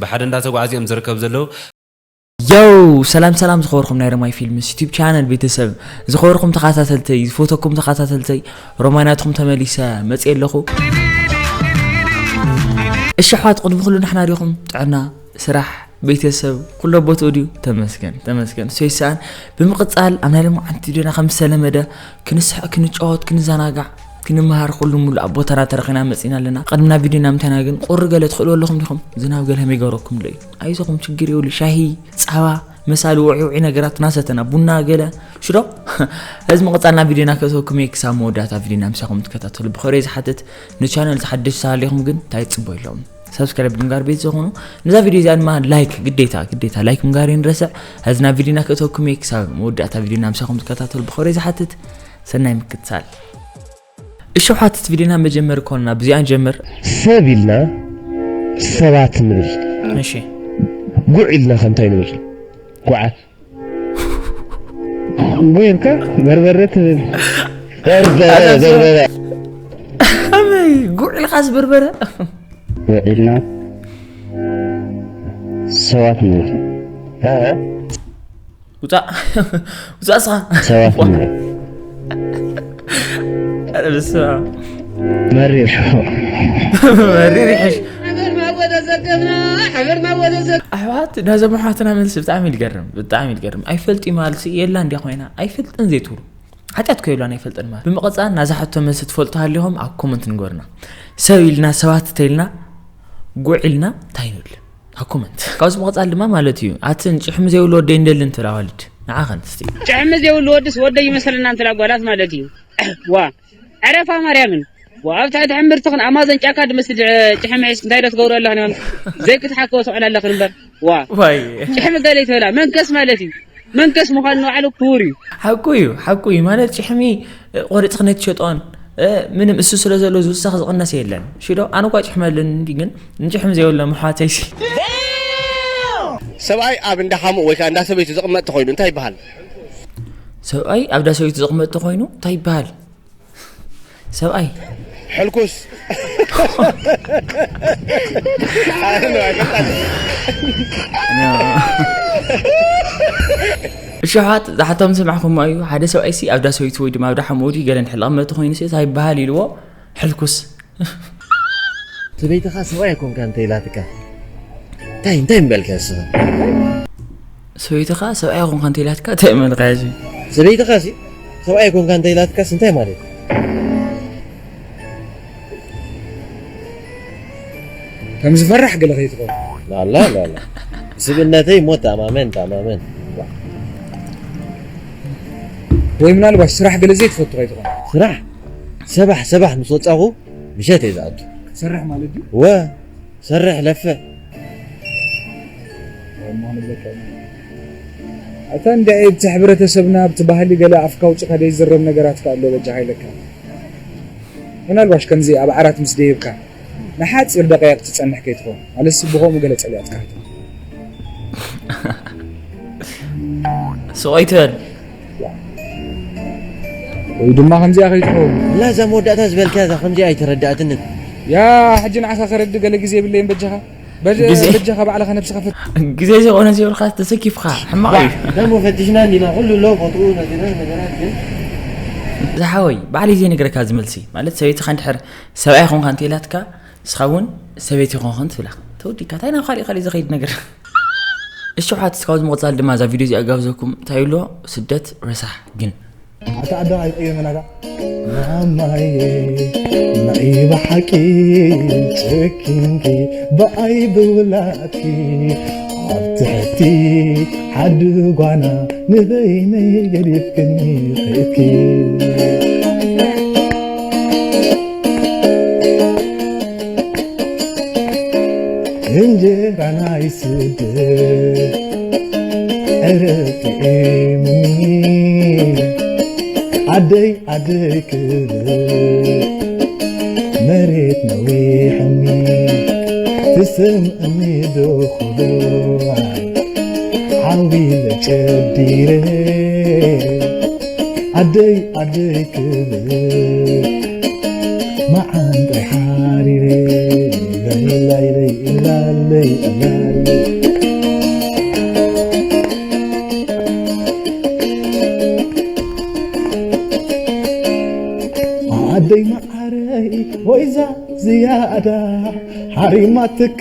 ብሓደ እንዳተጓዓዙ እዮም ዝርከብ ዘለዉ። ዮው ሰላም ሰላም ዝኸበርኩም ናይ ረማይ ፊልምስ ዩቲብ ቻነል ቤተሰብ፣ ዝኸበርኩም ተኸታተልተይ፣ ዝፈተኩም ተኸታተልተይ፣ ሮማይ ናትኩም ተመሊሰ መፅእ ኣለኹ። እሺ ኣሕዋት፣ ቅድሚ ኩሉ ንሕና ዲኹም ጥዕና፣ ስራሕ፣ ቤተሰብ ኩሎ ቦትኡ ድዩ? ተመስገን ተመስገን፣ እሱ ይሰኣን። ብምቕፃል ኣብ ናይ ሎማዓንቲ ቪድዮና ከም ዝተለመደ ክንስሕቕ፣ ክንጫወት፣ ክንዘናጋዕ፣ ክንመሃር ኩሉ ሙሉእ ኣብ ቦታና ተረኺና መፂና ኣለና። ቅድሚ ናብ ቪድዮና ምንታይና ግን ቁሪ ገለ ትኽእልዎ ኣለኹም ዲኹም? ዝናብ ገለ ከመይ ገረኩም ኣሎ እዩ? ኣይዞኹም ችግር የብሉ፣ ሻሂ፣ ፃባ፣ መሳሊ ውዒ ውዒ ነገራት እናሰተና፣ ቡና ገለ ሽዶ። እዚ ምቕፃልና ቪድዮና ከእተወኩም እየ። ክሳብ መወዳእታ ቪድዮና ምሳኹም ትከታተሉ ብኽብሪ ዝሓትት። ንቻነል ዝሓደሽ ተሃሊኹም ግን እንታይ ትፅበዩ ኣለኹም? ሰብስክራይብ ምግባር ቤት ዝኾኑ፣ ነዛ ቪድዮ እዚኣ ድማ ላይክ ግዴታ ግዴታ ላይክ ምግባር ይንረስዕ። እዚ ናብ ቪድዮና ከእተወኩም እየ። ክሳብ መወዳእታ ቪድዮና ምሳኹም ትከታተሉ ብኽብሪ ዝሓትት። ሰናይ ምክትታል። እሺ ኣሕዋት፣ እቲ ቪድዮና መጀመር ኮንና ብዚኣ ንጀምር። ሰብ ኢልና ሰባት ንብል። እሺ ጉዕ ኢልና ከ እንታይ ንብል? ጉዓ። ጉዕ ኢልካ በርበረ ትብል። በርበረ በርበረ። ኣበይ ጉዕ ኢልካስ በርበረ? ጉዕ ኢልና ሰባት ንብል። ውፃእ ውፃእ ስኻ ሰባት ንብል። ኧረ በስመ ኣብ። መሪር። መሪር ይሕሽ። ኣሕዋት ናዞም ኣሕዋትና መልሲ ብጣዕሚ ይገርም፣ ብጣዕሚ ይገርም። ኣይፈልጥ ማለት የላ እንዲያ ኮይና ኣይፈልጥን ዘይትብሉ ሓጢኣት ኮ የብላን ኣይፈልጥን ማለት። ብምቕፃል ናዛ ሕቶ መልሲ ትፈልጡ ሃሊኹም ኣብ ኮመንት ንገሩና። ሰብ ኢልና ሰባት ተይልና ጉዕ ኢልና እንታይ ንብል? ኣብ ኮመንት። ካብዚ ምቕፃል ድማ ማለት እዩ ኣትን ጭሕሚ ዘይብሉ ወደይ እንደልን ትብል ኣዋልድ ንዓ ከንትስቲ። ጭሕሚ ዘይብሉ ወድስ ወደይ ይመስለና እንትላ ጓላት ማለት እዩ። ዋ ዕረፋ ማርያምን ዋ ኣብ ትሕቲ ሕምብርቲ ክን ኣማዘን ጫካ ድመስል ጭሕሚ ሒዝክ እንታይ ዶ ትገብሩ ኣለኽን ዘይክትሓከቦ ትውዕል ኣለኽን እምበር ዋ ዋይ ጭሕሚ ገለ ይትበላ መንከስ ማለት እዩ። መንከስ ምዃን ንባዕሉ ክቡር እዩ። ሓቁ እዩ ሓቁ እዩ ማለት ጭሕሚ ቆሪፅክ ነትሸጦን ምንም እሱ ስለ ዘሎ ዝውሰኽ ዝቕነስ የለን ሽዶ ኣነ እኳ ጭሕሚ ኣለኒ እንዲ ግን ንጭሕሚ ዘይብሎም ኣሕዋተይሲ ሰብኣይ ኣብ እንዳ ሓሙኡ ወይ ከዓ እንዳ ሰበይቱ ዝቕመጥ ተኾይኑ እንታይ ይበሃል? ሰብኣይ ኣብ እንዳ ሰበይቱ ዝቕመጥ ተኾይኑ እንታይ ይበሃል? ሰብኣይ ሕልኩስ እሺ ኣሕዋት ዝሓቶም ዝሰማዕኹሞ እዩ ሓደ ሰብኣይሲ ኣብ እንዳ ሰበይቱ ወይ ድማ ኣብ እንዳ ሓሙኡ ድዩ ገለ እንድሕር ዝቕመጥ ተኾይኑ ሲ እንታይ ይበሃል ኢልዎ ሕልኩስ ሰበይትኻ ሰብኣይ ኣይኮንካ እንተ ኢላትካ እንታይ እንታይ ምበልካ ንስኻ? ሰበይትኻ ሰብኣይ ኣይኮንካ እንተ ኢላትካ እንታይ መልካ ሕጂ? ሰበይትኻ ሲ ሰብኣይ ኣይኮንካ እንተ ኢላትካስ እንታይ ማለት እዩ? ከም ዝፈራሕ ገለ ከይትኾን ላላ ላላ ስብእነተይ ሞ ተኣማመን ተኣማመን ወይ ምናልባሽ ስራሕ ገለ ዘይትፈቱ ከይትኾን ስራሕ ሰባሕ ሰባሕ ምስ ወፃኹ ምሸት እየ ዝኣቱ ክትሰርሕ ማለት ድዩ ወ ሰርሕ ለፍዕ እታ እንዲኣ ብቲ ሕብረተሰብና ብቲ ባህሊ ገለ ኣፍካ ውፅኻ ዘይዝረብ ነገራት ከ ኣሎ በጃኻ ኢለካ ምናልባሽ ከምዚ ኣብ ዓራት ምስ ደየብካ ንሓፂር ደቂቕ ትፀንሕ ከይትኾን ኣለስ ብኸምኡ ገለ ፀሊኣትካ ከይትኾን ስቕ ኣይትበል ወይ ድማ ከምዚኣ ከይትኸውን ላ እዛ መወዳእታ ዝበልካያ እዛ ከምዚኣ ኣይተረዳእትንን ያ ሕጂ ንዓኻ ከረዲ ገለ ግዜ የብለይን በጃኻ በጀ- ግዜ- በጃኻ ባዕልኻ ነብስኻ ፈት ግዜ ዘይኮነ ዘይብልካ ተሰኪፍካ ሕማቕ እዩ ደሞ ፈቲሽና እንዲና ኩሉ ሎ ቦትኡ ነጊርና ነገራት ግን ዝሓወይ ባዕለይ ዘይነግረካ ዝመልሲ ማለት ሰበይትኻ እንድሕር ሰብኣይ ኾንካ እንተኢላትካ ንስኻ እውን ሰበይቲ ኾንኽን ትብላ ተወዲካ እንታይ ናብ ካሊእ ካሊእ ዝኸይድ ነገር እሺ ሓት እስካብ ዝምቕፃል ድማ እዛ ቪድዮ እዚኣ ጋብዘኩም እንታይ ይብሎ ስደት ረሳሕ ግን ኣታ ኣደ ኣይቀየመናዳ ማማየ ናይ ብሓቂ ጨኪንኪ ብኣይ ብውላድኪ ኣብ ትሕቲ ሓዲ ጓና ንበይነይ ገዲፍክኒ ኸድኪ እንጀራ ናይ ስደት ዕረፍቲ እምኒ ዓደይ ዓደይ ክብል መሬት ነዊሕኒ ትስምዕኒ ዶ ኩሉ ሓዊ ዘጨዲረ ዓደይ ዓደይ ክብል መዓንጣይ ሓሪረ ላይለይ ላለይ ላለይ ዓደይ መዓረይ ወይዛ ዝያዳ ሓሪማትካ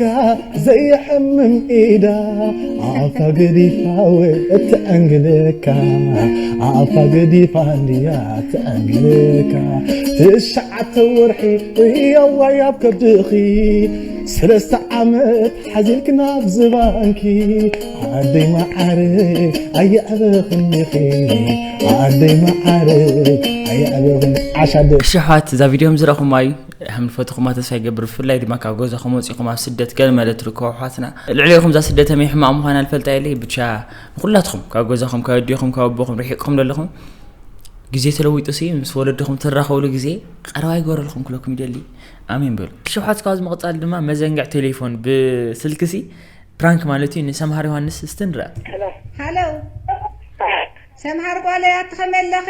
ዘየሕምም ኢዳ ኣፋ ገዲፋ እትዕንግለካ ኣፋ ገዲፋ እንድያ እትዕንግለካ ትሽዓተ ወርሒ እየዋይ ኣብ ከብድኺ ሰለስተ ዓመት ሓዚልክና ኣብ ዝባንኪ ዓደይ መዓረይ ኣየዕበኽን ዲኺ ዓደይ መዓረይ ኣየዕበኽን ዓሻደ ሽሓት እዛ ቪድዮ ዝረኹማ እዩ። ከም ዝፈትኹማ ተስፋ ይገብር። ብፍላይ ድማ ካብ ገዛኹም ወፂኹም ኣብ ስደት ገለ መለ ትርከቡ ኣሕዋትና፣ ልዕሌኹም እዛ ስደት ከመይ ሕማቕ ምዃና ልፈልጣ የለይ። ብቻ ንኹላትኹም ካብ ገዛኹም ካብ ኣዲኹም ካብ ኣቦኹም ርሒቕኩም ዘለኹም ግዜ ተለዊጡ ሲ ምስ ወለድኹም ትራኸብሉ ግዜ ቀረባ ይገበረልኩም ክለኩም ይደሊ። ኣሜን በሉ። ሽሓት ካብዚ ምቕፃል ድማ መዘንግዕ ቴሌፎን ብስልኪ ሲ ፕራንክ ማለት እዩ። ንሰምሃር ዮሃንስ እስቲ ንርኣ። ሃሎ ሰምሃር ጓለይ ኣቲ ከመይ ኣለኺ?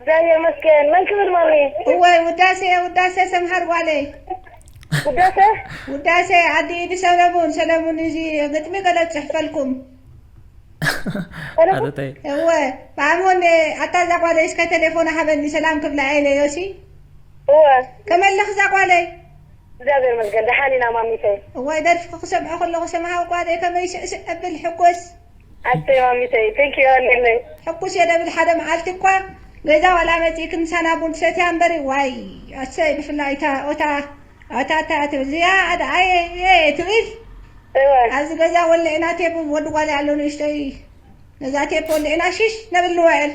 እግዚኣብሔር ይመስገን። መን ክብል ማሚ? እወይ ውዳሴ ውዳሴ ሰምሃር ጓለይ። ውዳሴ ውዳሴ ኣዲ ኢዲ ሰለሙን ሰለሙን እዚ ግጥሚ ገለ ጽሕፈልኩም። ኣረታይ እወ ባሞን ኣታ እዛ ጓለይ እስከ ቴሌፎን ሃበኒ ሰላም ክብላ ኢለ ዮሲ። እወ ከመለኽ እዛ ጓለይ። እግዚኣብሔር ይመስገን ደሓን ኢና ማሚተይ። እወይ ደርፍኺ ክሰምዖ ከለኹ ሰምሃር ጓለይ ከመይ ስዕስዕ እብል ሕጎስ። ኣሰይ ማሚተይ thank you ኣኔለይ። ሕኩስ እየ ደብል ሓደ መዓልቲ እኳ ገዛ ዋላ መፂእክን ምሳና ቡን ትሰትያ እምበሪ ዋይ ኣሰይ ብፍላይ እታ ኦታ ኣታ ኣታ ትብል ዝያዳ ኣየ ትብል እወ ኣብዚ ገዛ ወለ ኢና ቴቡ ወዲ ጓል ኣሎ ንእሽተይ ነዛ ቴብ ወለ ኢና ሽሽ ነብል ንውዕል።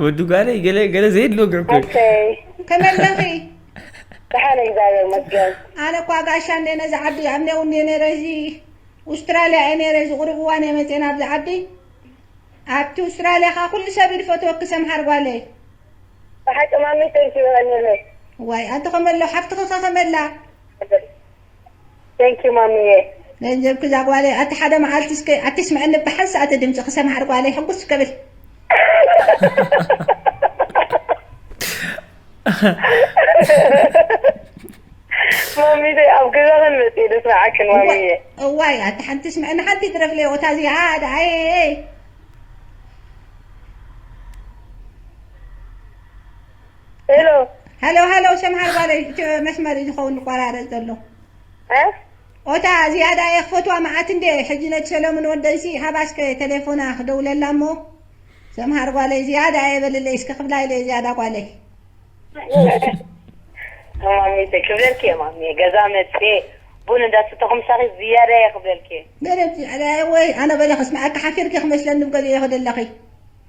ወዲ ጓለይ ገለ ገለ ዘይድሎ ግዕኮ እዩ። ኣሰይ ከመይ ኣለኺ? ደሓን እግዚኣብሔር ይመስገን። ኣነ እኳ ጋሻ እንደ ነዚ ዓዲ ኣብ ኔው እንደ ነረ እዚ ኡስትራልያ እየ ነይረ እዚ ቁሩብ እዋን እየ መፅየ ናብዚ ዓዲ ኣብቲ ኡስትራልያ ከዓ ኩሉ ሰብ እዩ ዝፈትወኪ ሰምሓር ጓለይ ብሓቂ ማሚ thank you የቐንየለይ ዋይ ኣንቲ ከመሎ ሓፍትኺ ከ ከመላ thank you ማሚየ ገንዘብኪ እዛ ጓለይ ኣቲ ሓደ መዓልቲ እስከ ኣቲ ስምዐኒ ብሓንሳእ እቲ ድምፅኺ ሰምሓር ጓለይ ሕጉስ ክብል ማሚተይ ኣብ ገዛኽን መፅየ ደስምዓክን ማሚየ እዋይ ኣቲ ሓንቲ ስምዐኒ ሓንቲ ድረፍለይ ኦታ እዚኣ ደኣየ ሄሎ ሃሎ ሃሎ ሰምሃር ጓለይ እቲ መስመር እዩ ዝኸውን ዝቆራረፅ ዘሎ ኦታ ዝያዳ እየ ክፈትዋ መዓት እንደ ሕጂ ነቲ ሰለሙን ወደይሲ ሃባ እስከ ተሌፎና ክደውለላ እሞ ሰምሃር ጓለይ ዝያዳ እየ በልለይ እስከ ክብላ ኢለ ዝያዳ ጓለይ ማሚተ ክብለልኪ እየ ማሚየ ገዛ መፅየ ቡን እንዳስተኹ ምሳኺ ዝያዳ እየ ክብለልኪ እየ ገለ ዝያዳ እየ ወይ ኣነ በለ ክስምዓካ ሓፊርኪ ክመስለኒ ብገሊኡ ኢኺ ደለኺ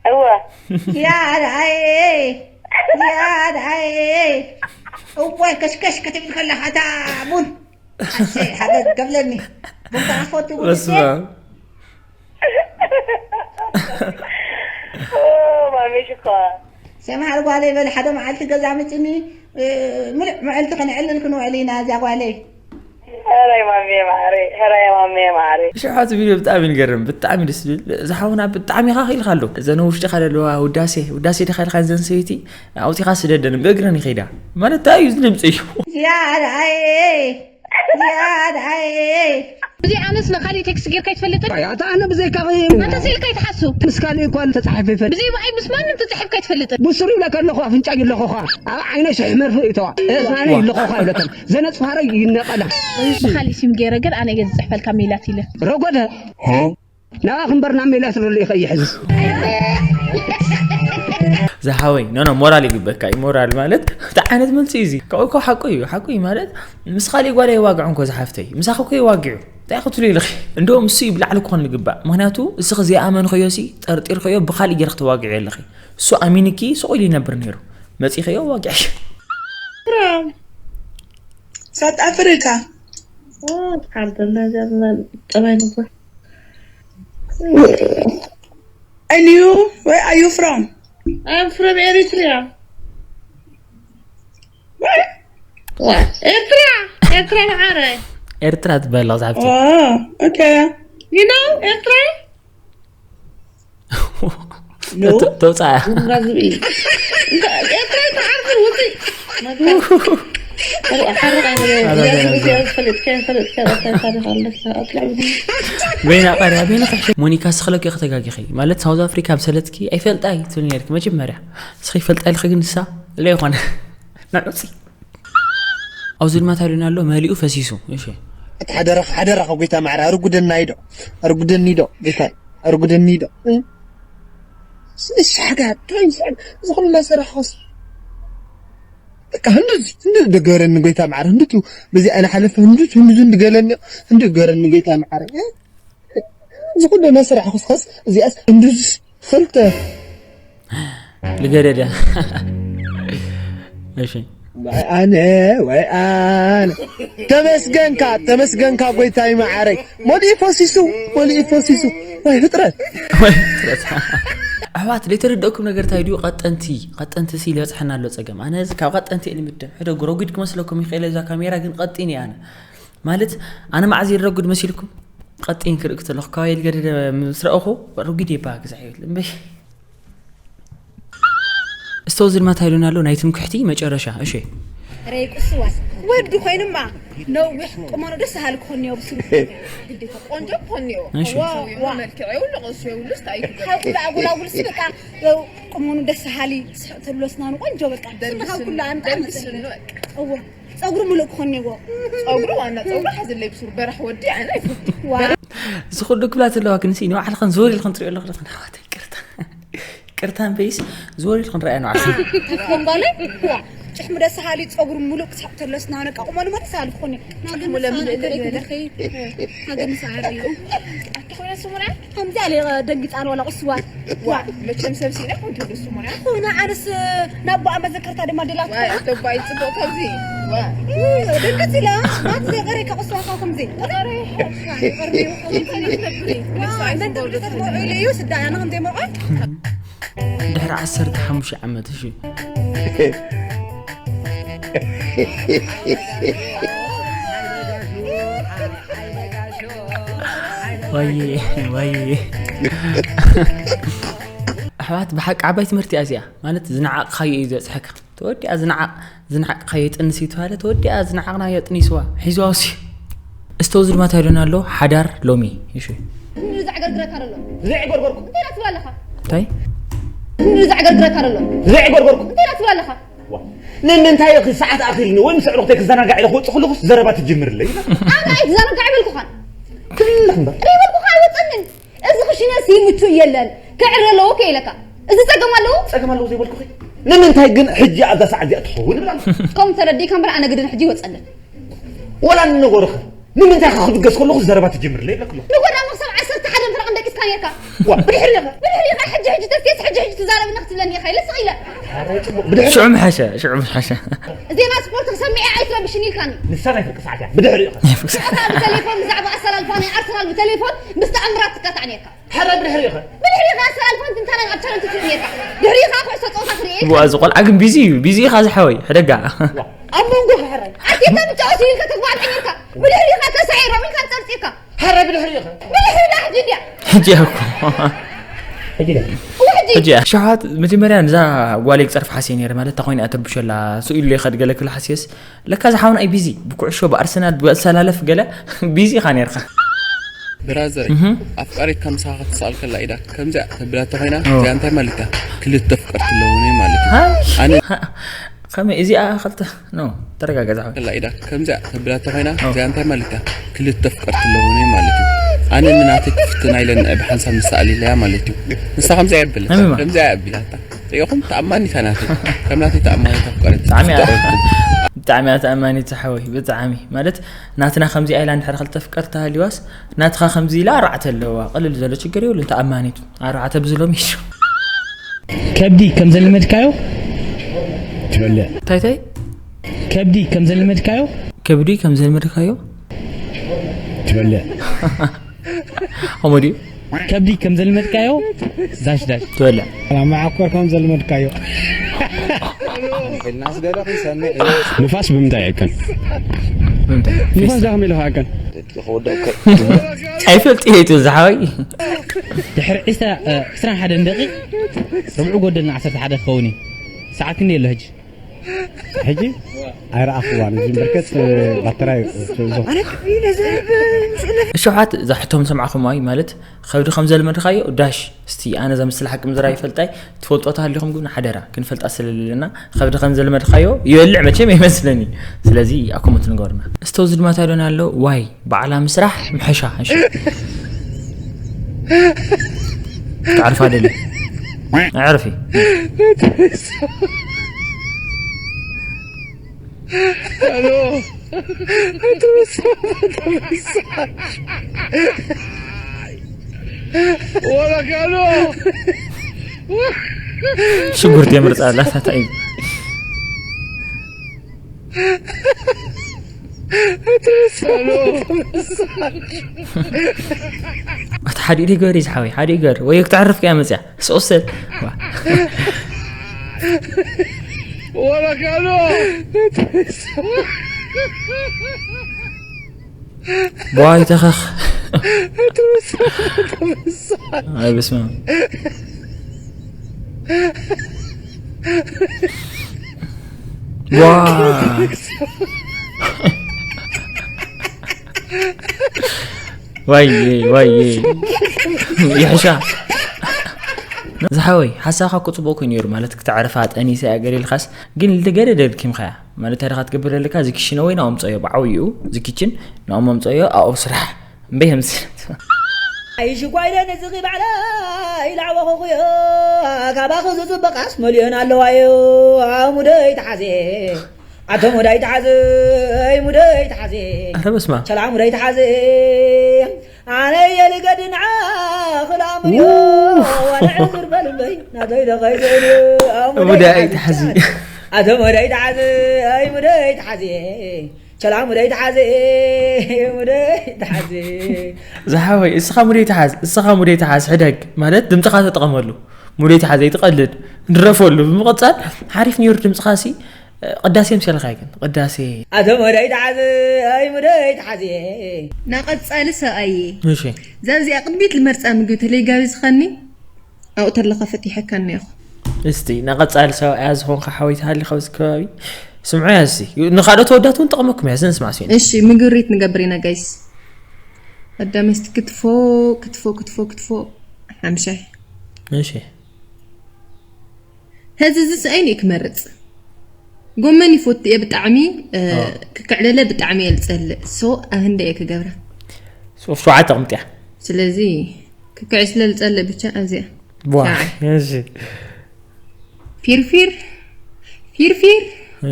እወ ዝያዳ እየ ዝያዳ እየ እወ ከሽከሽ ክትብል ከለኻ እታ ቡን ኣሰይ ሓገግ ገብለኒ ቡን ከዓ ክፈቱ ቡን በስመ እየ ኣብ ማሚ ሽኮር ሰምሃር ጓለይ በል ሓደ መዓልቲ ገዛ ምፅኒ ምሉእ መዐልቲ ከነዕልል ክንውዕል ኢና እዛ ጓለይ። ሕራይ ማሜ ማዕረይ ሕራይ ማሜ ማዕረይ። ሽውሓት ቪድዮ ብጣዕሚ ንገርም ብጣዕሚ ደስ ዝብል ዝሓውና ብጣዕሚ ኢኻ ክኢልካ ኣሎ እዘን ውሽጢኻ ዘለዋ ውዳሴ ውዳሴ ዲኻ ኢልካ ዘን ሰበይቲ ኣውፂኻ ስደደን ብእግረን ይኸይዳ ማለት እንታይ እዩ ዝድምፂ እዩ። ያርኣየ ያርኣየ እዚ ኣነስ ንካሊእ ቴክስት ጌርካ ይትፈልጥን? ኣይ ኣታ ኣነ ብዘይካ ኣንተ ስኢልካ ኣይትሓሱ። ምስ ካልእ እኳ ተጻሒፈ ይፈልጥ። ብዘይ ብኣይ ምስ ማንም ተጻሒፍካ ኣይትፈልጥን። ብስሩ ይብለካ ኣለኹ ኣፍንጫ ይለኾኻ ኣብ ዓይነ ሽሕ መርፍእ ይተዋ እዝናነ ይለኾኻ ይብለካ ዘነጽፋረ ይነቐላ። ብኻሊእ ሲም ገይረ ግን ኣነ እየ ዝጽሕፈልካ ሜላት ኢለ። ረጎደ ናባኺ እምበር ናብ ሜላት ርልኢኸ ይሕዝስ። ዝሓወይ ኖኖ ሞራል ይግበካ እዩ ሞራል ማለት እንታይ ዓይነት መልሲ እዩ እዚ ካብኡ እኮ ሓቁ እዩ ሓቁ እዩ ማለት ምስ ካሊእ ጓል ኣይዋግዖ እንኮ ዝሓፍተይ ምሳኺ እኮ ይዋግዑ እንታይ ክትብሉ ኢልኺ እንደውም እሱ እዩ ብላዕሊ ክኾን ዝግባእ ምክንያቱ እስኺ ዘይኣመንኸዮ ሲ ጠርጢርኸዮ ብካሊእ ገይርኺ ተዋግዒ ኣለኺ እሱ ኣሚንኪ ስቕ ኢሉ ይነብር ነይሩ መፂኽዮ ዋግዕዮ ሳውት ኣፍሪካ ሓርደና ዘርና ጠባይ ንግበር And you, where are you from? I'm from Eritrea. Where? What? Eritrea! Eritrea, Mahare. ኤርትራ ትበሃል ዝሓፍቲ Oh, okay. You know Eritrea? No. ተውፃያ Eritrea, Mahare, Wuti. በይና ቀርያ በይና ክሕሸ ሞኒካ ስኽለኪ ከተጋጊኺ ማለት ሳውዝ ኣፍሪካ ብሰለትኪ ኣይፈልጣይ ትብል ነርኪ መጀመርያ። እስኺ ይፈልጣ ኢልኺ ግን ንሳ ለ ይኾነ ንዑ ኣብዚ ድማ ታዲያ ኣሎ መሊኡ ፈሲሱ። እሺ እቲ ሓደራኻ ሓደራኻ ጎይታ ማዕረ ኣርጉደና ይዶ ኣርጉደኒ ዶ ጎይታ ኣርጉደኒ ዶ። እሺ ሓጋ ታይ ዝኹሉ እናሰራሕኹስ በቃ ህንዱዝ ህንዱዝ ድገረኒ ጎይታ ማዕረ ህንዱቱ በዚ ኣነ ሓለፈ ህንዱዝ ህንዱዝ እንድገለኒ ህንዱ ገረኒ ጎይታ ማዕረ። እዚ ኩሉ ናይ ስራሕ ኹስኸስ እዚኣስ እንዱዝ ክልተ ልገደደ። እሺ ወይ ኣነ ወይ ኣነ ተመስገንካ ተመስገንካ ጎይታይ መዓረይ። ሞዲ ፈሲሱ ሞዲ ፈሲሱ ወይ ፍጥረት። ኣሕዋት ዘይተረደእኩም ነገር እንታይ ድዩ? ቀጠንቲ ቀጠንቲ ሲ ዝበፅሐና ኣሎ ፀገም። ኣነ እዚ ካብ ቀጠንቲ እየ ንምደብ። ሕደጉ ረጒድ ክመስለኩም ይኽእል እዛ ካሜራ ግን ቀጢን እየ ኣነ። ማለት ኣነ መዓዝ ይረጉድ መሲልኩም? ቀጢን ክርኢ ከለኹ ካባይ ልገደደ ምስ ረእኹ ረጒድ እየ በሃ ግዛዕ ይብል እምበይ። እስቶ ዝድማ ታይሉን ኣሎ ናይ ትምክሕቲ መጨረሻ። እሺ ረይ ቁስዋስ ወዲ ኮይኑማ ነዊሕ ቁመኑ ደስ ሃል ክኾን እዮ ብስሩ ግዴታ ቆንጆ ክኾን እዮ። እሺ። ሰውየው ዋ። መልክዕ የብሉ፣ ቅርሱ የብሉ፣ ስታይ ክገብር። ካብ ኩሉ ኣጉላጉል ሲ በቃ ቁመኑ ደስ ሃሊ ስሕቕ ተብሎ ስናኑ ቆንጆ በቃ ስንኻ ኩሉ ኣንታ ደልስኑ በቃ። እዎ ጸጉሩ ምሉእ ክኾን እዎ። ጸጉሩ ዋና ጸጉሩ ሓዝለይ ብስሩ በራሕ ወዲ ኣነ ኣይፈቱ። ዋ። እዚ ኩሉ ክብላ ዘለዋ ግን ሲ ንባዕልኽን ዞር ኢልኽን ትሪኦ ኣለኹ ዶ ኣሕዋተይ? ቅርታ ቅርታ እምበይስ ዞር ኢልኽን ረኣያ ንባዕልኽን። ኮምባለ ዋ ጭሕሙ ደስ ሃሊ ጸጉሩ ምሉእ ክሳዕ ተለስ ናነቃ ቁመኑ ማለት ሳል ክኾን እዩ። ናገን ሙለ ምልእ ሳል ልበለ። ናገን ሳል እዩ። ኣታ ኮይና ስሙና ከምዚ ኣለ ደንግጻን ዋላ ቁስዋ። ዋ መቸም ሰብ ሲና ኮንቱ ስሙና። ኹና ኣነስ ናብ ኣመዘከርታ ድማ ደላት ዋ ተባይ ጽቡቅ ከምዚ ዋ ደንግጽ ኢላ ናት ዘይቀረ ከቁስዋ ከምዚ ቀረ። ቀረ እዩ ከምዚ ነብሪ። ዋ ደንተ ብድተት መርዑ ኢሉ እዩ ስዳና ከምዚ መርዑ። ድሕሪ ዓሰርተ ሓሙሽተ ዓመት እሺ። ወይ ወይ ኣሕዋት ብሓቂ ዓባይ ትምህርቲ እያ እዚኣ። ማለት ዝነዓቕኻዮ እዩ ዘብፅሐካ። ተወዲኣ ዝነዓቕ ዝነዓቕኻዮ ይጥንስ እዩ ተባለ። ተወዲኣ ዝነዓቕናዮ ጥኒስዋ ሒዝዋ ውሲ። እስቶ ዝድማ ታይዶና ኣሎ ሓዳር ሎሚ። እሺ ንዘዕገርግረካ ዘሎ ዘይዕገርገርኩ እንታይ ትብላለኻ? እንታይ ንዘዕገርግረካ ዘሎ ዘይዕገርገርኩ እንታይ ትብላለኻ? ንምንታይ ኢኺ ሰዓት ኣኺልኒ ወይ ምስ ኣዕሩኽተይ ክዘናጋዕ ኢለ ክወጽእ ከለኹስ ዘረባ ትጅምርለይ? ኣነ ኣይትዘናጋዕ ኣይበልኩኻን። ትልኽ እምበር። እኔ በልኩኻ ኣይወጸንን። እዚ ክሽነስ ይምቹ የለን። ክዕረ ኣለዎ ከ ኢለካ። እዚ ጸገም ኣለዎ? ጸገም ኣለዎ ዘይበልኩኺ? ንምንታይ ግን ሕጂ ኣብዛ ሰዓት እዚኣ ትኸውን እብላ? ከምኡ ተረዲእካ እምበር ኣነ ግድን ሕጂ ይወጸለን። ወላ ንነገሩኸ? ንምንታይ ኢኻ ክብገስ ከለኹ ዘረባ ትጅምርለይ ኢለክሎ? ንጎዳሙ ክሳብ ዓሰርተ ሓደ እንተ ደቂስካ ኔርካ። ዋ፣ ብድሕሪ ኢኻ፣ ብድሕሪ ኢኻ፣ ሕጂ፣ ሕጂ ተስቴስ፣ ሕጂ፣ ሕጂ ትዛረብና ክትብለኒ ኢኻ ኢለ ስቕ ኢለ። ኣረ፣ ጽቡቕ፣ ብድሕሪ ሽዑ ምሓሸ፣ ሽዑ ምሓሸ። ዜና ስፖርት ክሰምዕ እየ ኣይትረብሽኒ ኢልካኒ። ንሳ ናይ ፍርቂ ሰዓት እያ፣ ብድሕሪ ኢኻ። ናይ ፍርቂ ሰዓት። ብዛዕባ ብዛዕባ ኣሰላልፋ ናይ ኣርሰናል ብቴሌፎን ምስ ተኣምራት ትካታዕ ኔርካ። ሕረ ብድሕሪኡ ኸ? ብድሕሪኡ ኸ ኣሰላልፋ እንትንታና ኣብ ቻነል ትርኢ ኔርካ። ድሕሪኡ ኸ ኩዕሶ ጸወታ ትርኢ ኢልካ። ዋ፣ እዚ ቆልዓ ግን ቢዚ እዩ፣ ቢዚ ኢኻ ዝሓወይ፣ ሕደጋ። ዋ፣ ኣብ መንጎ ኸ ሕረ? ኣርቴታ ምጫወት እዩ ኢልካ ተግባር ቀይርካ። ብድሕሪኡ ኸ ተሳዒሮም ኢልካ ጸርጺርካ። ሕረ ብድሕሪኡ ኸ? ብድሕሪኡ ኸ ሕጂ ድያ? ሕጂ እያ እኮ። ሕጂ ድያ? እዋ ሕጂ። ሕጂ እያ። ሸውሃት መጀመርያ ነዛ ጓለይ ክጸርፍ ሓስየ ነይረ፣ ማለት፣ እታ ኮይና እያ ትርብሸላ፣ ስኡ ኢሉ ይኸድ ገለ ክብል ሓስየስ፣ ለካ ዝሓውና እዩ ቢዚ፣ ብኩዕሾ፣ ብኣርሰናል፣ ብኣሰላለፍ ገለ ቢዚ ኢኻ ነይርካ። ብራዘር፣ እህ። ኣፍቃሪትካ ምሳኻ ክትሰኣል ከላ ኢዳ ከምዚኣ ተብላ ተኾይና፣ ኦ። እዚኣ እንታይ ማለት እያ? ክልተ ኣፍቀርቲ ኣለውኒ ማለት እዩ። ሃይ! ኣነ ሃ-፣ ከመይ እዚኣ ክልተ? ኖ፣ ተረጋገጽ ሓወይ። ከላ ኢዳ ከምዚኣ ተብላ ተኾይና፣ ኦ። እዚኣ እንታይ ማለት እያ? ክልተ ኣፍቀርቲ ኣለውኒ ማለት እዩ። ኣነ ንናተይ ክፍትና ኢለ ንዕብ ሓንሳብ ንሰኣል ኢለያ ማለት እዩ። ንሳ ከምዚኣ የብልን። ሃይማኖት። ከምዚኣ የብላታ። ሪኢኹም? ተኣማኒታ ናተይ። ከም ናተይ ተኣማኒት ኣፍቃሪት ብጣዕሚ እያ። ትፍጠረልኩም። ብጣዕሚ እያ ተኣማኒት ሓወይ፣ ብጣዕሚ። ማለት ናትና ከምዚ ኢላ እንድሕር ክልተ ኣፍቀርቲ ተሃልዩዋስ፣ ናትኻ ከምዚ ኢላ ኣርባዕተ ኣለዋ። ቅልል ዘሎ ችግር የብሉን፣ ተኣማኒት። ኣርባዕተ ብዝሎም ይሹ። ከብዲ ከም ዘለመድካዮ ትበልዕ። እንታይ፣ እንታይ? ከብዲ ከም ዘለመድካዮ ከብዲ ከም ዘለመድካዮ ትበልዕ። ከምኡ ድዩ? ከብዲ ከም ዘልመድካዮ ዳሽ ዳሽ። ትበልዕ። መዓኮር ከም ዘልመድካዮ። ንፋስ ብምንታይ ይዕቀን? ብምንታይ? ንፋስ ዳኸም ኢልካ ዕቀን። ኣይፈልጥ እየ፣ እቲ ዝሓወይ። ድሕሪ ዕስራ፣ እ፣ ዕስራን ሓደን ደቂቕ፣ ርብዑ ጎደልና ዓሰርተ ሓደ ክኸውን እዩ። ሰዓት ክንደይ ኣሎ ሕጂ? ሕጂ? ኣይረኣኽዋን። እዚ በርከት ባተራይ ኣነ ክፍሊ ነዘርብ ምስለ እሽሓት ዛሕቶም ሰምዓኹም ኣይ ማለት ከብዲ ከም ዘልመድኻዮ ዳሽ እስቲ ኣነ ዘምስል ሓቂ ምዝራይ ይፈልጣይ ትፈልጦ ተሃሊኹም ግን ሓደራ ክንፈልጣ ስለለና ከብዲ ከም ዘልመድኻዮ ይበልዕ መቸም ይመስለኒ። ስለዚ ኣኩምት ንገሩና። እስተው ዝድማታ ዶን ኣሎ ዋይ ባዕላ ምስራሕ ምሐሻ እሺ። تعرف هذا اللي اعرفي الو. ولك الو. ሽጉርቲ የምርፃ ኣላ ሳታይ الو. እቲ ሓደ ኢደ ገሪ ዝሓወይ ሓደ ገር ወይ ክትዕርፍ ከያ መፅያ ስኦሰል ولك الو. ዋይ ተኸኽ ኣይ በስመ ዋ ዋይ ዋይ ይሕሻ ዝሓወይ ሓሳኻ እኮ ፅቡቅ ኮይኑ ነይሩ ማለት ክተዕርፋ ጠኒሰ እያ ገለ ኢልካስ ግን ልገደ ደልኪምካያ ማለት ታዲኻ ትገብር ዘለካ እዚ ክሽነ ወይ ናኦም ፀዮ ብዓብይኡ እዚ ኪችን ናኦም ኣምፀዮ ኣብኡ ስራሕ እምበይ ከምዚ ኣይሽ ኳይለ ነዝኺ ባዕላ ኢላዕወኹኹዮ ካባኺ ዝፅበቃስ መሊኦን ኣለዋዮ ሙደይ ተሓዜ ኣቶ ሙዳይ ተሓዘይ ሙደይ ተሓዜ ኣረ በስማ ቸላ ሙዳይ ተሓዜ ኣነ የልገድን ዓኽላ ምድዮ ዋንዕግር በልበይ ናተይ ደኸይዘይድዮ ሙዳይ ተሓዚ ኣቶ ሙዳይ ተሓዘይ ሙደይ ተሓዜ ቸላ ሙዳይ ተሓዜ ሙደይ ተሓዜ ዝሓወይ እስኻ ሙደይ ተሓዝ እስኻ ሙደይ ተሓዝ ሕደግ ማለት ድምፅኻ ተጠቐመሉ ሙደይ ተሓዝ ኣይትቐልድ ንረፈሉ ብምቕፃል ሓሪፍ ነይሩ ድምፅኻ ሲ ቅዳሴ ምሰልኻ ግን ቅዳሴ ኣቶ ሙዳይ ተሓዘይ ሙደይ ተሓዜ ናቐፃሊ ሰብኣየ እሺ እዛ እዚኣ ቅድሚት ልመርፃ ምግቢ ተለይጋቢ ዝኸኒ ኣብኡ ተለኻ ፈቲሐካ እኒኹ እስቲ ናቐፃሊ ሰብኣያ ዝኾንካ ሓወይ ተሃሊኻ ኣብዚ ከባቢ ስምዑ ያዚ ንኻልኦት ወዳት እውን ጠቕመኩም እያ ዘንስማዕ ሲን እሺ ምግሪት ንገብር ኢና ጋይስ ቀዳመስቲ ክትፎ ክትፎ ክትፎ ክትፎ ሓምሻይ እሺ ሕዚ እዚ ስኣይን እየ ክመርፅ ጎመን ይፎት እየ ብጣዕሚ እ፣ ክክዕለለ ብጣዕሚ እየ ዝፀልእ ሶ ኣብ ህንደ እየ ክገብራ ሶፍ ሸውዓተ ኣቕምጥያ ስለዚ ክክዕ ስለ ዝፀልእ ብቻ ኣብዚኣ ዋ ሸውዓይ። እሺ ፊርፊር ፊርፊር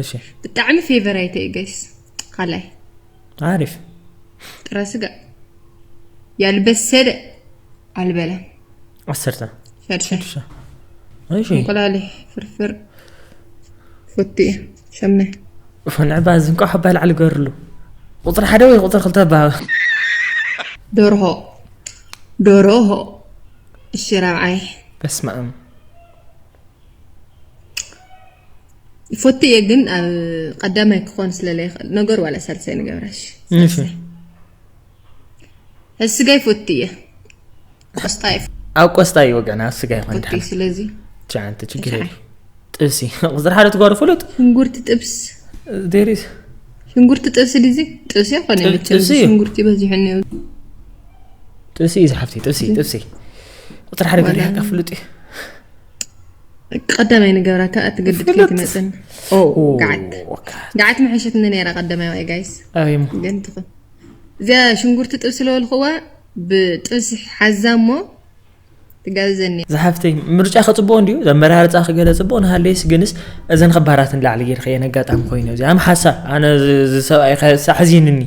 እሺ ብጣዕሚ ፌቨራይት እዩ ጋይስ ካልኣይ ዓሪፍ ጥረ ስጋ ያልበሰለ ኣልበላን ዓሰርተ ሸድሸ እሺ እንቁላሊ ፍርፍር ፎቲ እየ ሸምነ ንዕባ ዝንቋ ሓባ ላዕሊ ገርሉ ቁፅሪ ሓደ ወይ ቁፅሪ ክልተ ባ ደርሆ ደርሆ እሺ ራብዓይ በስመ ኣብ ፎቲ እየ ግን ኣብ ቀዳማይ ክኾን ስለለ ይኽእል ነገር ዋላ ሳልሳይ ንገብራሽ እሺ ስጋይ ፎቲ እየ ቆስጣ እየ ኣብ ቆስጣ እዩ ወገና ኣብ ስጋ ይኾን ፎቲ ስለዚ ትሽዓንተ ችግር የለ ጥብሲ ቁፅሪ ሓደ ትጓሩ ፍሉጥ ሽንጉርቲ ጥብስ ዴሪስ ሽንጉርቲ ጥብሲ ድዚ ጥብሲ ይኾነ ጥብ- መቸም ጥብሲ እዩ። ሽንጉርቲ በዚሑ እኒኦ ጥብሲ እዩ ዝሓፍቲ ጥብሲ ጥብሲ ቁፅሪ ሓደ ገሪሕካ ፍሉጥ እዩ ቀዳማይ ንገብራ ከዓ ትገድድ ፍሉጥ። ከይትመፅን ኦ ኦ፣ ገዓት ወካ። ገዓት መሐሸትኒ ነይራ ቀዳማይ ዋይ ጋይስ ኣበይ እሞ ግን ትኹን እዚኣ ሽንጉርቲ ጥብሲ ለበልክዋ ብጥብሲ ሓዛ እሞ ትጋብዘኒ ዝሓፍተይ ምርጫ ከፅብቆ እንድዩ ዘመራርፃ ክገለ ፅብቆ ንሃለይስ ግንስ እዘን ከባራት ንላዕሊ ጌርካ እየን ኣጋጣሚ ኮይኑ እዚኣም ሓሳብ ኣነ እዚ ሰብኣይ ኣሕዚንኒ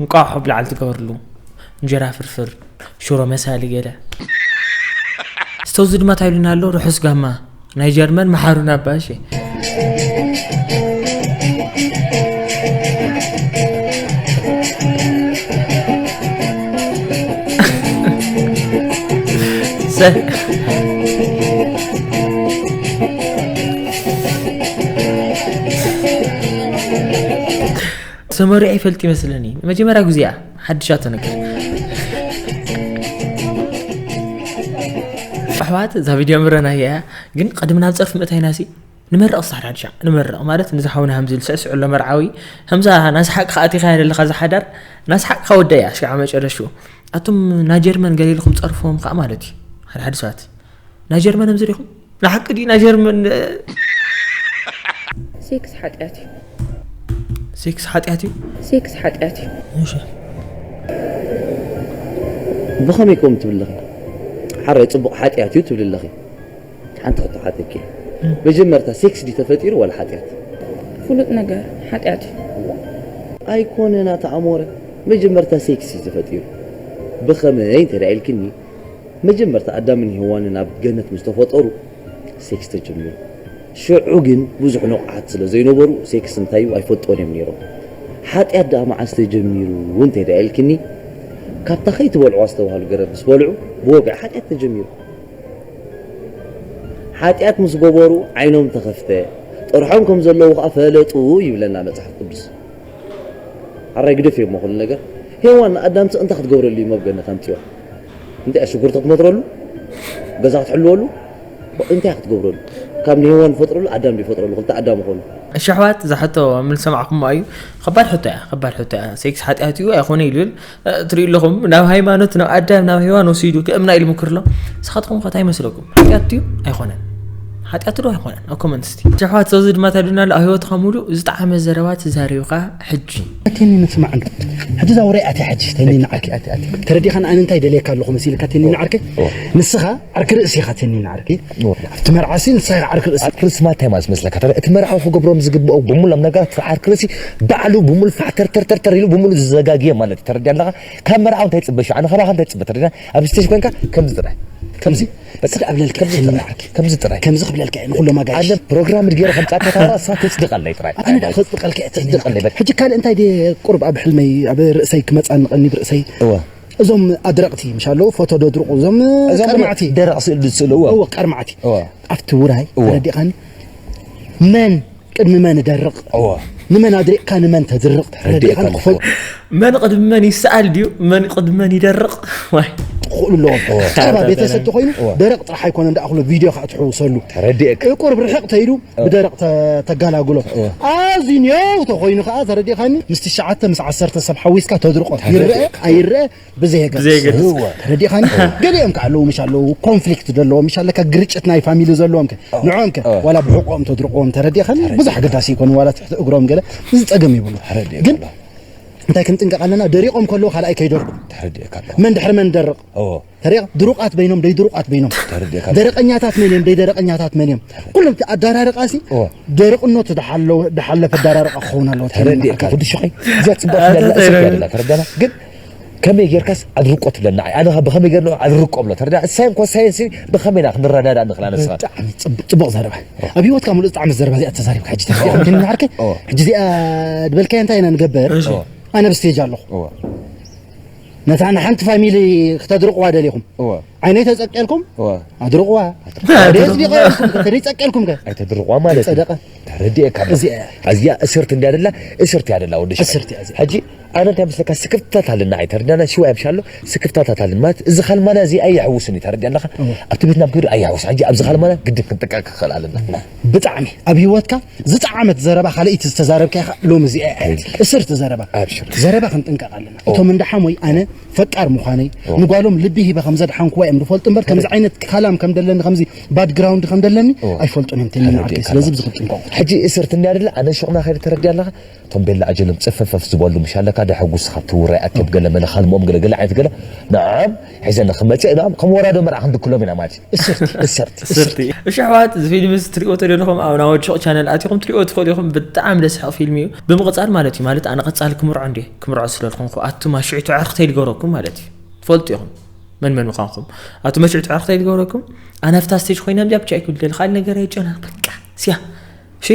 እንቋሖ ብላዕሊ ትገበርሉ እንጀራ ፍርፍር ሽሮ መሳሊ ገለ ስተውዚ ድማ ታይሉና ኣሎ ርሑስ ጋማ ናይ ጀርመን መሓሩና ኣባሽ ሰመሪ ኣይፈልጥ ይመስለኒ መጀመርያ ግዜያ ሓድሻቶ ነገር ኣሕዋት እዛ ቪድዮ ምረናያ እያ ግን ቅድሚ ናብ ፀርፊ ምእታይና ሲ ንመርቕ ስታር ሓድሻ ንመርቕ ማለት ንዝሓውና ሃምዚ ልስዕስዕ ኣሎ መርዓዊ ሃምዛ ናስሓቅ ከኣቲ ኸያ ዘለኻ ዝሓዳር ናስሓቅ ከወደያ ሽዓ መጨረሹ ኣቱም ናይ ጀርመን ገለ ኢልኩም ጸርፎም ከኣ ማለት እዩ ሓደ ሓደ ሰባት ናይ ጀርመን ሃምዚ ዲኹም ንሓቂ ድዩ ናይ ጀርመን ሴክስ ሓጢኣት እዩ ሴክስ ሓጢኣት እዩ ሴክስ ሓጢኣት እዩ እሺ ብኸመይ ከምኡ ትብል ኣለኺ? ሓራይ ጽቡቕ ሓጢኣት እዩ ትብል ኣለኺ። ሓንቲ ሕቶ ሓተኪ። መጀመርታ ሴክስ ድዩ ተፈጢሩ ዋላ ሓጢኣት? ፍሉጥ ነገር ሓጢኣት እዩ ኣይኮነን ኣታ ኣሞረ። መጀመርታ ሴክስ እዩ ተፈጢሩ። ብኸመይ እንተ ደኣ ኢልክኒ መጀመርታ ኣዳምን ሄዋንን ኣብ ገነት ምስ ተፈጠሩ ሴክስ ተጀሚሩ። ሽዑ ግን ብዙሕ ንቑሓት ስለ ዘይነበሩ ሴክስ እንታይ እዩ ኣይፈልጥዎን እዮም ነይሮም። ሓጢኣት ደኣ መዓስ ተጀሚሩ እንተ ደኣ ኢልክኒ ካብታ ከይትበልዕዋ ዝተባህሉ ገረብ ምስ በልዑ ብወግዒ ሓጢኣት ተጀሚሩ። ሓጢኣት ምስ ገበሩ ዓይኖም ተኸፍተ፣ ጥርሖም ከም ዘለዉ ከኣ ፈለጡ ይብለና መጽሓፍ ቅዱስ። ሓራይ ግደፍዮ እሞ ኩሉ ነገር። ሄዋን ንኣዳም እንታይ ክትገብረሉ እዩ ኣብ ገነት ኣምጺዋ? እንታይ ሽጉርቲ ክትመትረሉ? ገዛ ክትሕልወሉ? እንታይ ክትገብረሉ? ካብ ንሄዋን ፈጥረሉ ኣዳም ድዩ ፈጥረሉ? ክልተ ኣዳም ይኾኑ። እሺ ኣሕዋት እዛ ሕቶ ምልሰማዕኩሞ እዩ ከባድ ሕቶ እያ ከባድ ሕቶ እያ ሴክስ ሓጢኣት እዩ ኣይኮነ ይብል ትሪኡ ኣለኹም ናብ ሃይማኖት ናብ ኣዳም ናብ ሄዋን ወሲዱ ክእምና ኢሉ ምክር ኣሎ ንስኻትኩም ከ እንታይ ይመስለኩም ሓጢኣት እዩ ኣይኮነን ሓጢኣት ዶ ኣይኮነን ኣብ ኮመንት እስቲ ኣሕዋት ሰብዚ ድማ ታዲና ኣሎ ኣብ ህይወትኻ ሙሉ ዝጠዓመ ዘረባ ትዛሪብኻ ሕጂ ኣቴኒ ንስማዕ እንዶ ሕጂ እዛ ወረ ኣትያ ሕጂ ተኒ ንዓኪ ኣቲ ኣቲ ተረዲኻን ኣነ እንታይ ደልየካ ኣለኹ መሲልካ ተኒ ንዓርከ ንስኻ ዓርኪ ርእሲ ኢኻ ተኒ ንዓርከ ኣብቲ መርዓሲ ንስኻ ኢኻ ዓርኪ ርእሲ ዓርኪ ርእሲ ማታይ ማለት መስለካ እቲ መርዓዊ ክገብሮም ዝግብኦ ብምሎም ነገራት ዓርኪ ርእሲ ባዕሉ ብምሉ ፋሕተርተርተርተር ኢሉ ብምሉ ዝዘጋግየ ማለት እዩ ተረዲያ ኣለኻ ካብ መርዓዊ እንታይ ፅበ ኣነ ካባኻ እንታይ ፅበ ተረዲና ኣብ ስቴጅ ኮንካ ከምዚ ጥራይ ከምዚ በቃ ስለ ኣብለልካ ከምዚ ጥራይ ከምዚ ጥራይ ከምዚ ክብለልካ እየ ንኩሎም ኣጋይሽ ኣነ ፕሮግራም ድገረ ከምጻካ ታራ ሳ ተጽድቀለይ ጥራይ ኣነ ደኣ ከጽድቀልካ እየ ተጽድቀለይ በቃ ሕጂ ካልእ እንታይ ድየ ቁርብ ኣብ ሕልመይ ኣብ ርእሰይ ክመጻኒ ቀኒ ብርእሰይ እዋ እዞም ኣድረቕቲ ምሽ ኣለዉ ፎቶ ደድርቑ እዞም እዞም ቀርማዕቲ ደረቕ ስእሊ ዝስእሉ እዋ እዎ ቀርማዕቲ እዋ ኣብቲ ውራይ እዋ ተረዲእኻኒ መን ቅድሚ መን እደርቕ እዋ ንመን ኣድሪቕካ ንመን ተድርቕ ተረዲእካ ተረዲእካ ኣለኹ ክፈል መን ቅድሚ መን ይሰኣል ድዩ መን ቅድሚ መን ይደርቕ ዋይ ክኽእሉ ኣለዎም እዋ። ቀረባ ቤተሰብ ተኮይኑ እዋ። ደረቕ ጥራሕ ኣይኮነን ደኣ ክሎ ቪድዮ ከዓ ትሕውሰሉ ተረዲእካ ቁርብ ርሕቕ ተይሉ እዋ። ብደረቕ ተ- ተጋላግሎ እዋ። ኣዝዩ ኔው ተኮይኑ ከዓ ተረዲእካኒ ምስ ትሽዓተ ምስ ዓሰርተ ሰብ ሓዊስካ ተድርቆ ይረአ ኣይረአ ብዘየገድስ ብዘየገድስ። እወ። ተረዲኻኒ ገሊኦም ከዓ ኣለዉ ምሽ ኣለዉ ኮንፍሊክት ዘለዎም ምሽ ኣለካ ግርጭት ናይ ፋሚሊ ዘለዎም ከ ንዖም ከ ዋላ ብሕቆም ተድርቆም ተረዲኻኒ ብዙሕ ኣገዳሲ ይኮኑ ዋላ ትሕቲ እግሮም ገለ እዚ ፀገም ይብሉ ተረዲእካ ግን ኣለኹ። እንታይ ክንጥንቀቕ ኣለና ደሪቆም ከለዉ ካልኣይ ከይደርቁ ተረዲእካ ኣለኹ። መን ድሕሪ መን ደርቕ እወ። ተሪቕ ድሩቃት በይኖም ደይ ድሩቃት በይኖም ተረዲእካ ኣለኹ። ደረቀኛታት መን እዮም ደይ ደረቀኛታት መን እዮም ኩሎም እቲ ኣዳራርቃ ሲ እወ። ደረቅነቱ ድሓለፈ ኣዳራርቃ ክኸውን ኣለዎ ተረዲእካ ኩዱ ሽኸይ እዚኣ ፅቡቅ ትለና እሰብ ያደላ ተረዳና ግን ከመይ ጌርካስ ኣድርቆ ትብለና ኣነ ብኸመይ ጌርና ኣድርቆ ብሎ ተረዳ ሳይን ኮሳይን ሲ ብኸመይ ኢና ክንረዳዳ ንኽእል ኣነስኻ ብጣዕሚ ጽቡቅ ጽቡቅ ዘረባ ኣብ ህይወትካ ሙሉእ ዝጣዕመት ዘረባ እዚኣ ተዛሪብካ ሕጂ ተረዲእካ ምክኒ ንዓርከ ሕጂ እዚኣ ዝበልካዮ እንታይ ኢና ንገብር እሺ። ኣነ ኣብ ስቴጅ ኣለኹ እወ። ነታ ንሓንቲ ፋሚሊ ክተድርቕዋ ደሊኹም እወ። ዓይነይ ተጸቀልኩም እወ። ኣድርቕዋ ኣድርቕዋ። ደስ ዲቆ ኢልኩም ከተደይ ጸቀልኩም ከ ኣይተድርቕዋ ማለት እዩ። ጸደቀ ተረዲእካ ኣለኹ። እዚኣ እያ። እዚኣ እስርቲ እንድያ ደላ እስርቲ እያ ደላ ወዲ ሽዑ። እስርቲ እያ እዚኣ። ሕጂ ኣነ እንታይ መስለካ ስክፍታት ኣለና ኣይተረዳና ሽዋ እያ ምሻሎ ስክፍታታት ኣለና ማለት እዚ ካልማና እዚ ኣየሕውስን እዩ ተረዲያ ኣለኻ ኣብቲ ቤትና ብክዱ ኣየሕውስ ሕጂ ኣብዚ ካልማና ግድን ክንጥንቀቅ ክኽእል ኣለና ብጣዕሚ ኣብ ህይወትካ ዝጠዓመት ዘረባ ካልኣይቲ ዝተዛረብካ ኢኻ ሎሚ እዚኣ እያ ሕጂ እስርቲ ዘረባ ኣብሽር ዘረባ ክንጥንቀቕ ኣለና እቶም እንዳ ሓሞይ ኣነ ፈቃር ምዃነይ ንጓሎም ልቢ ሂበ ከም ዘድሓንኩዋ እዮም ዝፈልጡ እምበር ከምዚ ዓይነት ካላም ከም ደለኒ ከምዚ ባክግራውንድ ከም ደለኒ ኣይፈልጡን እዮም ተኒ ንዓርከይ ተረዲእካ ስለዚ ኣለኻ። ብዚ ክትጥንቀቑ ሕጂ እስርቲ እንድያ ደላ ኣነ ሹቕና ከይደ ተረድያ ኣለኻ እቶም ቤላ ኣጀሎም ጽፈፈፍ ዝበሉ ምሽ ኣለካ ደሐጉስ ካብ ትውራይ ኣትዮም ገለ መለ ካልምኦም ገለ ገለ ዓይነት ገለ ንዓም ሒዘ ንኽመጽእ ንዓም ከም ወራዶ መርዓ ክንድክሎም ኢና ማለት እዩ። እሰርት እሰርት እሺ ኣሕዋት እዚ ፊልም እዚ ትሪእዎ ተደለኹም ኣብ ናወድ ሹቕ ቻነል ኣቲኹም ትሪእዎ ትኽእሉ ኢኹም ብጣዕሚ ደስሕቕ ፊልም እዩ ብምቕጻል ማለት እዩ ማለት ኣነ ቀጻሊ ክምርዖ እንዴ ክምርዖ ስለ ዝኾንኩ ኣቱም ኣሽዒቱ ዕርኽተይ ልገብረኩም ማለት እዩ ትፈልጡ ኢኹም መን መን ምዃንኩም ኣቱም ኣሽዒቱ ዕርኽተይ ልገብረኩም ኣነ ኣብታ ስቴጅ ኮይነ ኣብዚኣ ብቻ ኣይክብል ደሊ ካልእ ነገር የጨና በቃ ስያ እሺ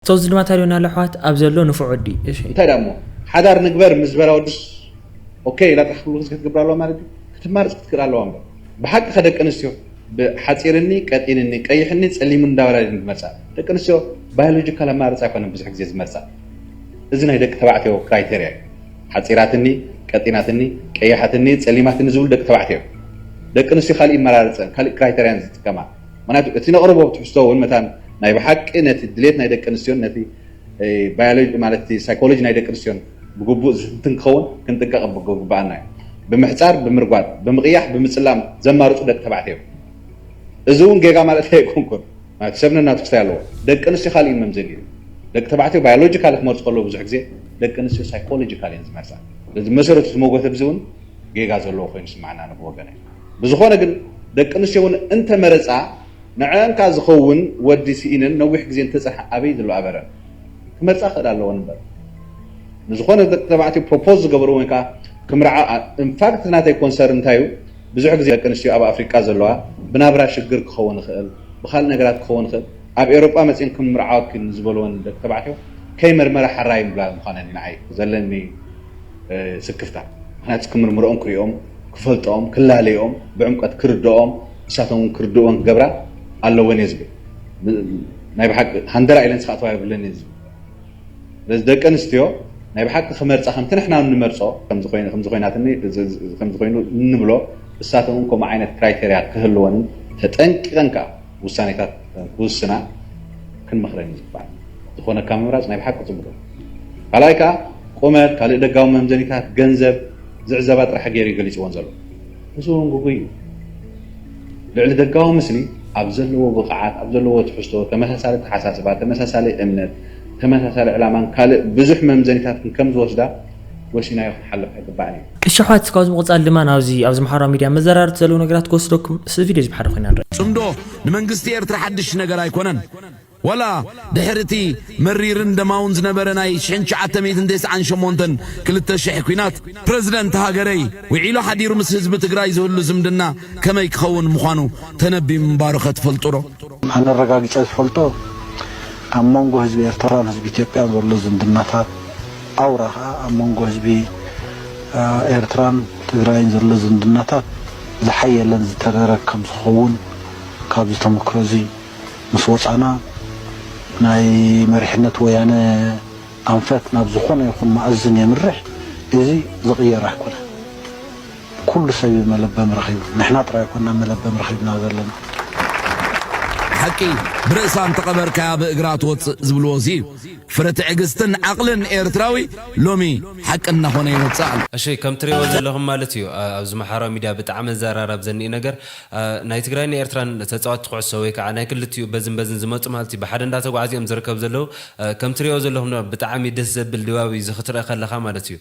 ቶዚ ድማ ታዲዮ ናለ ኣሕዋት ኣብ ዘሎ ንፉዕ ወዲ እሺ እንታይ ዳሞ ሓዳር ንግበር ምስ ዝበላ ወድስ ኦኬ ኢላ ጥራሕ ክብሉ ክትገብር ኣለዋ ማለት እዩ ክትማርፅ ክትክእል ኣለዋ እምበር ብሓቂ ከ ደቂ ኣንስትዮ ብሓፂርኒ ቀጢንኒ ቀይሕኒ ፀሊሙኒ እንዳበላ ድን ዝመርፃ ደቂ ኣንስትዮ ባዮሎጂካል ኣማርፃ ኣይኮነን ብዙሕ ግዜ ዝመርፃ እዚ ናይ ደቂ ተባዕትዮ ክራይቴርያ እዩ ሓፂራትኒ ቀጢናትኒ ቀያሓትኒ ፀሊማትኒ ዝብሉ ደቂ ተባዕትዮ እዮም ደቂ ኣንስትዮ ካሊእ ይመራረፀን ካሊእ ክራይቴርያን ዝጥቀማ ምክንያቱ እቲ ነቕርቦ ትሕዝቶ እውን መታን ናይ ብሓቂ ነቲ ድሌት ናይ ደቂ ኣንስትዮን ነቲ ባዮሎጂ ማለት ሳይኮሎጂ ናይ ደቂ ኣንስትዮን ብግቡእ ዝትንትን ክኸውን ክንጥቀቕ ግብኣና እዩ። ብምሕፃር ብምርጓድ ብምቕያሕ ብምፅላም ዘማርፁ ደቂ ተባዕትዮ እዮም። እዚ እውን ጌጋ ማለት ኣይኮንኩን። ማለት ሰብ ነናቱ ክስታይ ኣለዎ። ደቂ ኣንስትዮ ካልእ መምዘኒ እዩ። ደቂ ተባዕትዮ ባዮሎጂካሊ ክመርፁ ከለዉ ብዙሕ ግዜ ደቂ ኣንስትዮ ሳይኮሎጂካሊ እየን ዝመርፃ። ስለዚ መሰረቱ ዝመጎተ ብዚ እውን ጌጋ ዘለዎ ኮይኑ ስማዕና ንብወገነ። ብዝኾነ ግን ደቂ ኣንስትዮ እውን እንተመረፃ ንዐንካ ዝኸውን ወዲ ስኢነን ነዊሕ ግዜ እንተፀንሐ ኣበይ ዘሎ ኣበረን ክመርፃ ክእል ኣለዎን እምበር ንዝኾነ ደቂ ተባዕትዮ ፕሮፖዝ ዝገበሩ ወይ ከዓ ክምርዓ ኢንፋክት ናተይ ኮንሰር እንታይ እዩ ብዙሕ ግዜ ደቂ ኣንስትዮ ኣብ ኣፍሪቃ ዘለዋ ብናብራ ሽግር ክኸውን ይኽእል ብካልእ ነገራት ክኸውን ይኽእል ኣብ ኤሮጳ መፅን ክምርዓወኪ ዝበልወን ደቂ ተባዕትዮ ከይመርመራ ሓራይ ምብላ ምዃነን እዩ ንዓይ ዘለኒ ስክፍታ ምክንያቱ ክምርምርኦም ክሪኦም ክፈልጦም ክላለዮም ብዕምቀት ክርድኦም እሳቶም ክርድእዎን ክገብራ ኣለወን እየ ዝብል ናይ ብሓቂ ሃንደራ ኢለን ስካእተዋ የብለን እየ ዝብል ስለዚ ደቂ ኣንስትዮ ናይ ብሓቂ ክመርፃ ከምቲ ንሕና ንመርፆ ከምዚ ኮይናትኒ ከምዚ ኮይኑ እንብሎ እሳቶም እውን ከምኡ ዓይነት ክራይቴርያ ክህልወንን ተጠንቂቐን ከዓ ውሳኔታት ክውስና ክንመኽረን እዩ ዝግባእ። ዝኾነካ ምምራፅ ናይ ብሓቂ ፅቡቅ እዩ። ካልኣይ ከዓ ቁመት፣ ካልእ ደጋዊ መምዘኒታት፣ ገንዘብ ዝዕዘባ ጥራሕ ገይሩ እዩ ገሊፅወን ዘሎ። እዚ እውን ግጉይ እዩ። ልዕሊ ደጋዊ ምስሊ ኣብ ዘለዎ ብቕዓት፣ ኣብ ዘለዎ ትሕዝቶ፣ ተመሳሳሊ ኣተሓሳስባ፣ ተመሳሳሊ እምነት፣ ተመሳሳሊ ዕላማን ካልእ ብዙሕ መምዘኒታትን ከም ዝወስዳ ወሲናዮ ክንሓልፍ ኣይግባእን እዩ። ቀሺ ኣሕዋት፣ ካብዚ ምቕጻል ድማ ናብዚ ኣብዚ ማሕበራዊ ሚድያ መዘራረብቲ ዘለዉ ነገራት ክወስደኩም፣ እዚ ቪድዮ እዚ ብሓደ ኮይና ንርአ። ጽምዶ ንመንግስቲ ኤርትራ ሓድሽ ነገር ኣይኮነን። ዋላ ድሕሪ እቲ መሪርን ደማውን ዝነበረ ናይ ሽሕን ትሽዓተ ሚእትን ተስዓን ሸሞንተን ክልተ ሽሕ ኲናት፣ ፕረዚደንት ሃገረይ ውዒሉ ሓዲሩ ምስ ህዝቢ ትግራይ ዝህሉ ዝምድና ከመይ ክኸውን ምዃኑ ተነብዩ ምንባሩኸ ትፈልጡዶ? ኣነ ኣረጋጊጸ ዝፈልጦ፣ ኣብ መንጎ ህዝቢ ኤርትራን ህዝቢ ኢትዮጵያን ዘሎ ዝምድናታት፣ ኣውራ ኸኣ ኣብ መንጎ ህዝቢ፣ እ፣ ኤርትራን ትግራይን ዘሎ ዝምድናታት ዝሓየለን ዝተረረግ ከም ዝኸውን ካብዚ ተመክሮ እዚ ምስ ወጻና፣ ናይ መሪሕነት ወያነ ኣንፈት ናብ ዝኾነ ይኹን መኣዝን የምርሕ፣ እዚ ዝቕየር ኣይኮነን። ኩሉ ሰብ እዩ መለበሚ ረኺቡ። ንሕና ጥራይ ኣይኮንና መለበሚ ረኺብና ዘለና። ሓቂ ብርእሳ እንተቐበርካያ ብእግራ ትወጽእ ዝብልዎ እዚ እዩ። ፍረ ትዕግስትን ዓቕልን ኤርትራዊ ሎሚ ሓቂ እናኾነ ይወጽእ ኣሎ። እሺ፣ ከም ትሪእዎ ዘለኹም ማለት እዩ፣ ኣ-፣ ኣብዚ ማሕበራዊ ሚድያ ብጣዕሚ ዘራራብ ዘኒኢ ነገር፣ ኣ፣ ናይ ትግራይን ኤርትራን ተጻወትቲ ኩዕሶ ወይ ከዓ ናይ ክልቲኡ በዝን በዝን ዝመጹ ማለት እዩ፣ ብሓደ እንዳተጓዓዙ እዮም ዝርከብ ዘለዉ። ኣ፣ ከም ትሪእዎ ዘለኹም ድማ ብጣዕሚ ደስ ዘብል ድባብ እዩ እዚ ክትርኢ ከለኻ ማለት እዩ።